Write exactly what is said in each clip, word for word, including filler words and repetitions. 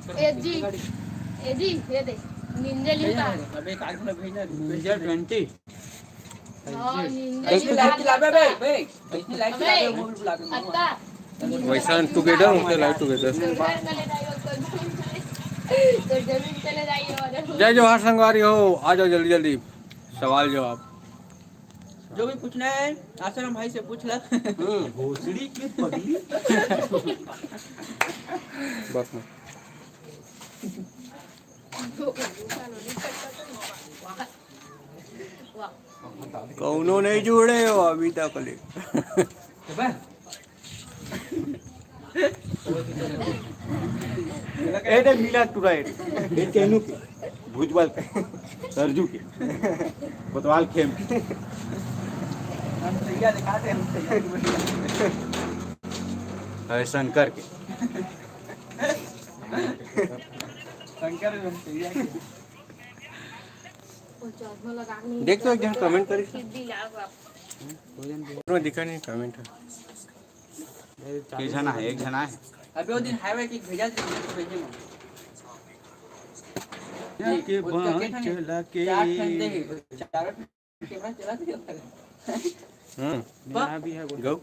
ए जी, ए जी, ये दे, निंजा लिखा। अबे, काल को भेजना। Ninja twenty. हाँ, निंजा लिखा। लाइट लाबे बे, बे। इसने लाइट लाबे, वो भी बुला के मामा। अत्ता। वैसा together होते, live together। तो जमीन चले जाइए और जय जोहार संगवारी हो, आ जाओ जल्दी जल्दी, सवाल जवाब। जो भी पूछना है, आसाराम भाई से पूछ ले। हम्म, भोसड़ी की पगली। बस ना। कौनो नहीं जुड़े हो अभी तक ले। ए दे मिला टुरा ए। ए तेनू के, भुजबल के, सरजू के, कोतवाल खेम के। हम तैयार दिखाते हैं, हम तैयार। अरे शंकर के। शंकर में हम तैयार। देख तो एक जन comment करी। दिखा नहीं comment है। के झना है, एक झना है। अबे वो दिन highway की भेजा थी, भेजे में। के उसका बांध के था नहीं? चला के। चार ठंडे ही, चारों camera चला दिया था। हम्म। बा- मेरा भी है वो। गौ।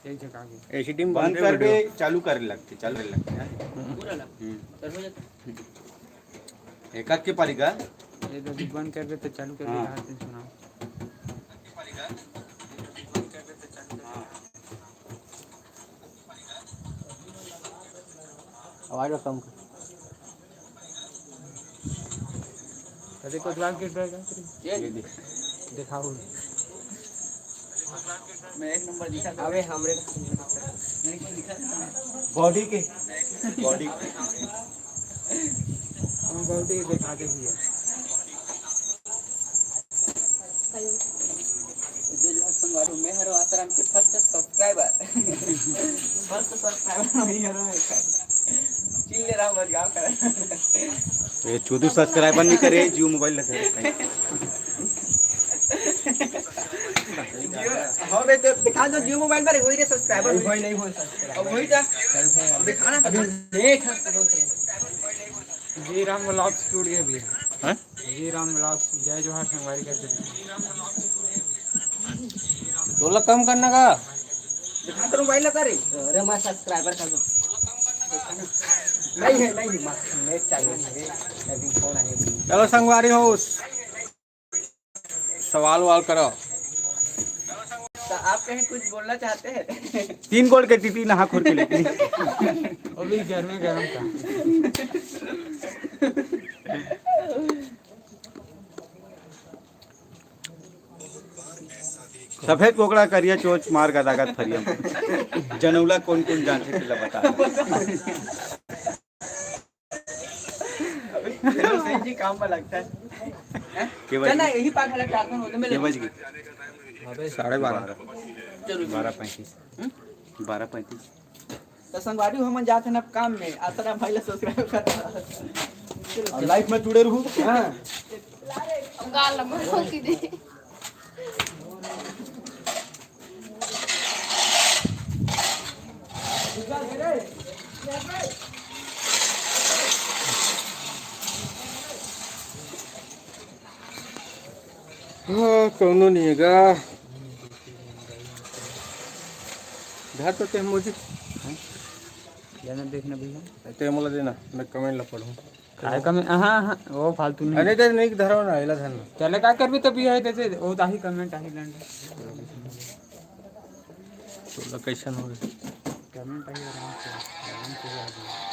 एक जगह भी। ऐसी टीम बंद बंद कर कर दे, दो। चालू करे लगते, चालू करे लगते हैं। पूरा लग। हम्म। कर हो जाता। एक आध के पारी का? ये तो अभी बंद कर दे तो चालू कर दे, हाँ। रात में सुनाओ। आवाज कम कर। अरे, कोतवाल के बैग है। ये दे। दिखाओ। मैं एक नंबर दिखा था। अबे, हमरे body के, body। हम body दिखा दे भैया। जय जोहार संगवारी हो, मैं हरो आसाराम के first subscriber। First subscriber मैं हरो। चिल्ले राम बज गाँव का। ये चौदह subscriber नहीं करे, Jio Mobile लगे। Jio, हाँ बे, तो दिखा दो Jio Mobile पर, वही रे subscriber। वही नहीं हुआ subscriber। अब वही जा। दिखाना था। अभी late है। जी राम vlogs टूट गए भैया। हैं? जी राम vlogs, जय जोहार संगवारी करते। थोड़ा कम करना का? दिखा तो mobile लगा रे। अरे, मैं subscriber का नहीं है, नहीं है, मैं net चालू है, अभी phone आए। चलो संगवारी हो, सवाल वाल करो। तो आप कहीं कुछ बोलना चाहते हैं? तीन गोल के टीटी नहा खोर के लेके। अभी गर्मी गर्म था। सफेद कोकड़ा करिया चोच मार गदागद फरिया। जनौला कौन कौन जानथे तेला बता। सही जी काम में लगता है। के बज चल ना, गई? यही पाँच हजार चार सौ होते के मिले। बज गई? साढ़े बारह। चलो। बारह पैंतीस। हम्म? बारह पैंतीस। तो संगवारी हो, हमन जात हन अब काम में। आसाराम भाई ला subscribe कर। और live में जुड़े रहू। हाँ। गाल लम्बा हो की दे। हाँ, कौनो नहीं है गा। धर तो ते मुझे। जाना देखना भैया। ते मोला देना, मैं comment ला पढ़ूँ। काय comment? हाँ, हाँ, वो फालतू नहीं। अरे, ते नहीं धरो ना, एला धर ना। चले, काय करबे तभी है, जैसे वो ताही comment आही लंड। तोला कैसन होवे? Comment आही आराम से, आराम से आ जाए।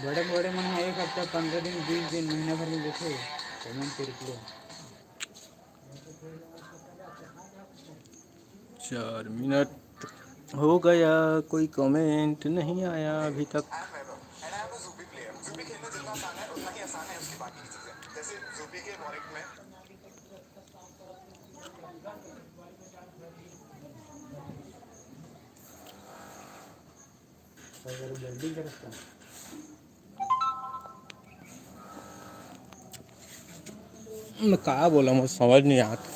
बड़े बड़े मन ह एक हफ्ता, पंद्रह दिन, बीस दिन, महीना भर में देखे, comment के reply। चार मिनट हो गया, कोई comment नहीं आया अभी तक। मैं का बोला, मुझे समझ नहीं आता।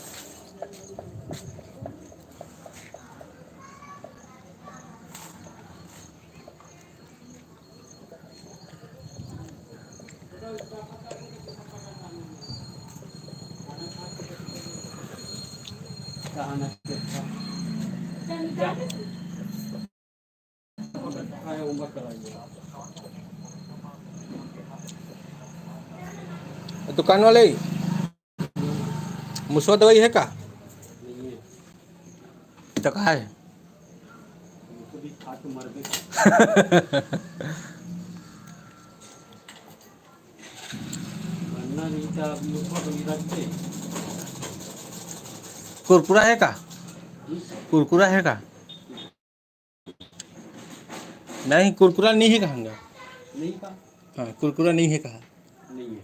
दुकान वाले, मुसवा दवाई है का? तो का है? कुरकुरा है का? कुरकुरा है का? नहीं, कुरकुरा नहीं है कहा। नहीं का? हाँ, कुरकुरा नहीं है कहा। नहीं है।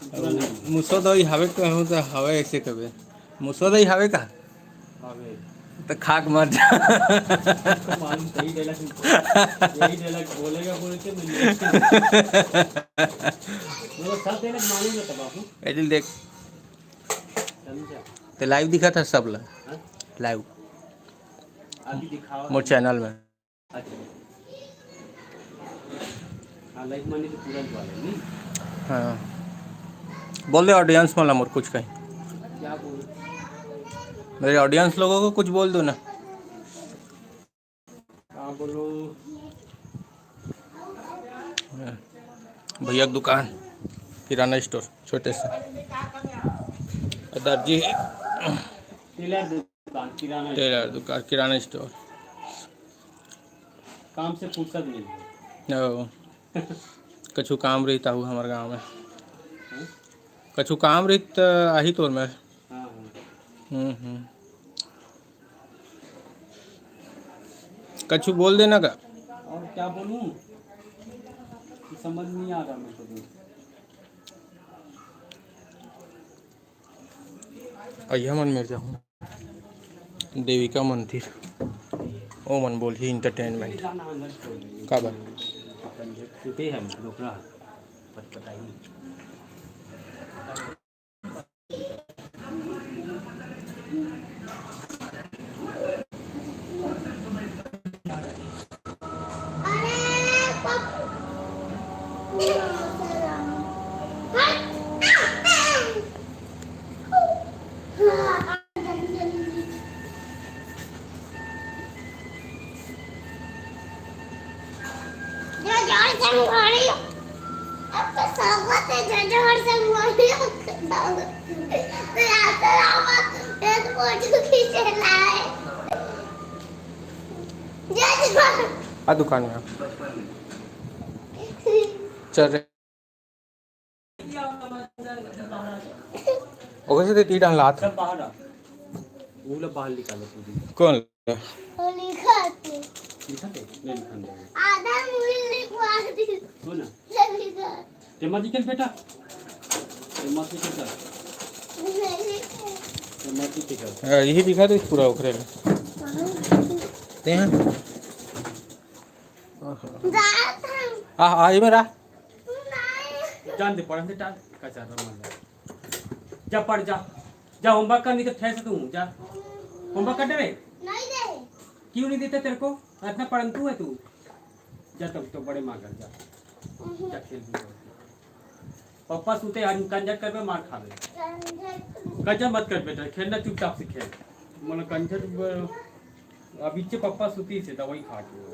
कुरकुरा नहीं है। मुसवा दवाई हवे कहूँ तो हवे ऐसे कबे। मुसवा दवाई हवे का? हवे। तो खा के मर जा। तो मालूम सही डायलॉग, यही डायलॉग बोलेगा बोल के मैं नहीं। मेरे को सब डायलॉग मालूम है तब बाबू। ए दिल देख। समझा? ते लाइव दिखा था सब ला। हाँ? लाइव। अभी दिखाओ। मोर चैनल में। अच्छा। हाँ, लाइव माने तो पूरा वाला नहीं। हाँ। बोल दे ऑडियंस वाला मोर कुछ कहीं। क्या बोल? मेरे ऑडियंस लोगों को कुछ बोल दो ना। हाँ, बोलो। भैया की दुकान, किराना स्टोर, छोटे से। दर्जी। टेलर दुकान, किराना टेलर दुकान, किराना स्टोर। काम से फुर्सत नहीं है। ओ। कछु काम रही ताहू हमर गाँव में। हाँ? कछु काम रही त आही तोर में। हाँ, हाँ। हम्म, हम्म। कछु बोल देना का? और क्या बोलूँ? समझ नहीं आ रहा मेरे को तो। अइहा मन मेर जाहूँ। देविका मंदिर। ओ मन बोलही एंटरटेनमेंट। काबर? आ दुकान में। चल रे। ओकर से तो ती डाल लात। सब बाहर आ। वो लोग बाहर निकालो पूरी। कौन? वो लिखा थे। लिखा थे? नहीं लिखा नहीं। आधा मूवी लिखवा दी। हो ना? ये लिखा। ते मत निकल बेटा। ते मत निकल कर। नहीं लिखा। ते मत निकल कर। हाँ, यही लिखा तो पूरा ओकरे में। ते हैं? जा। आ, आ, ये मेरा। जान दे, पढ़न दे, टाल, कचार मार। जा पढ़, जा। जा, होमवर्क कर, नहीं तो ठहर से तू, जा। होमवर्क कर दे रे। नहीं दे। क्यों नहीं देते तेरे को? इतना पढ़ंतू है तू। जा तब तो बड़े माँ घर जा। जा खेल भी। पप्पा सुते हैं, कंजर करबे, मार खाबे। कंजर मत कर बेटा, खेलना चुपचाप से खेल। मतलब कंजर ब-, अब इच्छे पप्पा सुती से दवाई खा के।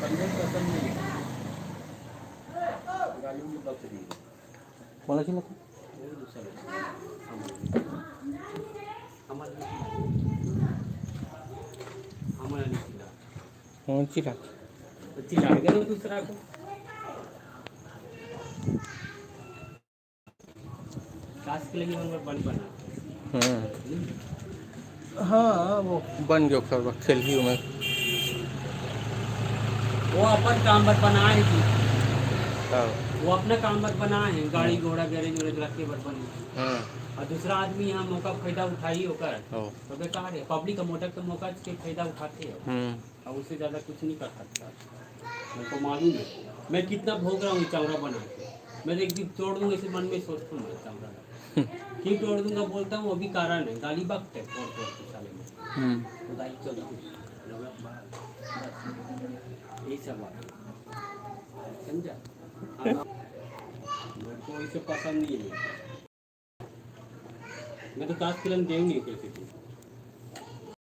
कंजर पसंद नहीं है। गाली में बकरी। बोला कि मतलब? वो दूसरा लड़का। हमारा नहीं। हमारा नहीं चिल्ला। कौन चिल्ला? तो चिल्ला के वो दूसरा को। टास्क के लिए हम लोग बन बना। हम्म। हम्म। हाँ, वो बन गयो, ओकर बाद खेलही ओमे। वो अपन काम बर बनाए हे जी। हाँ। वो अपना काम बर बनाए हे, गाड़ी हम्म। घोड़ा गैरेज वैरेज रखे बर बने। हाँ। और दूसरा आदमी यहाँ मौका फायदा उठाई ओकर। हाँ। तो बेकार है, पब्लिक का मोटर का मौका के फायदा उठाते हो। हम्म। अब उससे ज़्यादा कुछ नहीं कर सकता। मेरे को मालूम है, मैं कितना भोग रहा हूँ चावड़ा बना के। मैं तो एक दिन तोड़ दूंगा, ऐसे मन में सोचता हूँ मैं चावड़ा। क्यों तोड़ दूंगा बोलता हूँ, अभी कारण है, गाली बकते हैं तोड़ तोड़ के साले में। हम्म। खुदाई चल रही है। यही सब बात है। समझा? हाँ, मेरे को इसे पसंद नहीं है। मैं तो ताश खेलन गई नहीं किसी को।